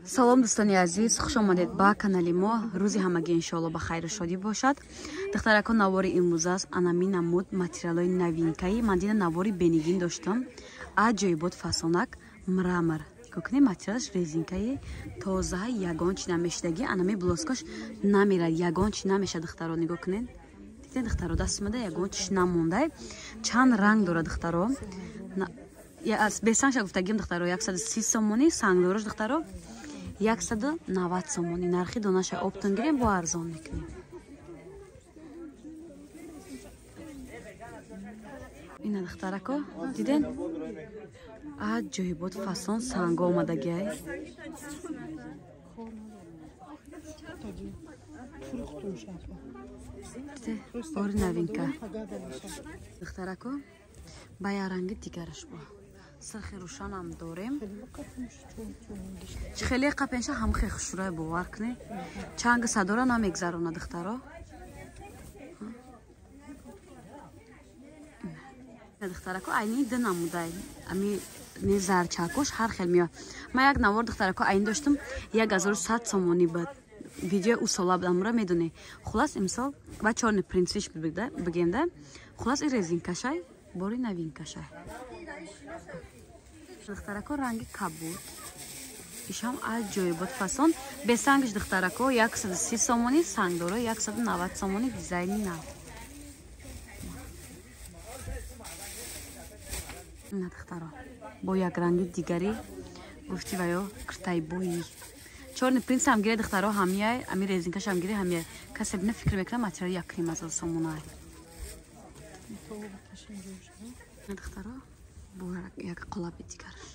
Салом, дӯстони азиз, хуш омадед ба канали мо. Рӯзи ҳамагӣ иншоалло ба хайру шодӣ бошад. Духтарако, навори имрӯз аст анами намуд материалҳои новинкаи. Ман дина навори бенигин доштам. Аҷоибот фасонак мрамор. Нигоҳ, материалаш резинкаи тоза, ягон чи намешидагӣ, анами блоскош намерад, ягон чи намеша, духтаро, нигоҳ кунед. Дидед, духтаро, дастмада ягон чиш намондай. Чанд ранг дорад, духтаро. Бесангша гуфтагим, духтаро, 130 сомонӣ, сангдорош, духтаро, 190 сомонӣ. Нархи донаша оптон гирем, бо арзон мекунем. Ина, духтарако, диден, аҷоибот фасон санго омадагиай. Бори новинка, духтарако, ба як ранги дигараш бо сирхи рӯшанам дорем. Чӣ хеле қапенша, ҳамхе хушрӯй, бовар кунед, чанги садора намегзарона, духтаро. Духтарако, айни ду намудай ами не зарчакош ҳар хел меояд. Ман як навор, духтарако, айн доштам, 1100 сомонӣ буд. Видеои ӯ сола будам, мура медонӣ. Хулас, имсол ва чёрный принциш бигем да. Хулас, и резинкашай, бори новинкашай, духтарако, ранги кабуд. Ишам аҷоибот фасон. Бесангиш, духтарако, 130 сомонӣ, сангдоро 190 сомонӣ, дизайни нав. На, духтаро, бо як ранги дигари гуфти ва ё киртайбои чёрный принц ҳам гире, духтаро, ҳамияй, ами резинкашам гире, ҳамияй. Касе бина, фикр мекунам, материал 1500 сомонай. Духтаро, бо як қолаби дигараш.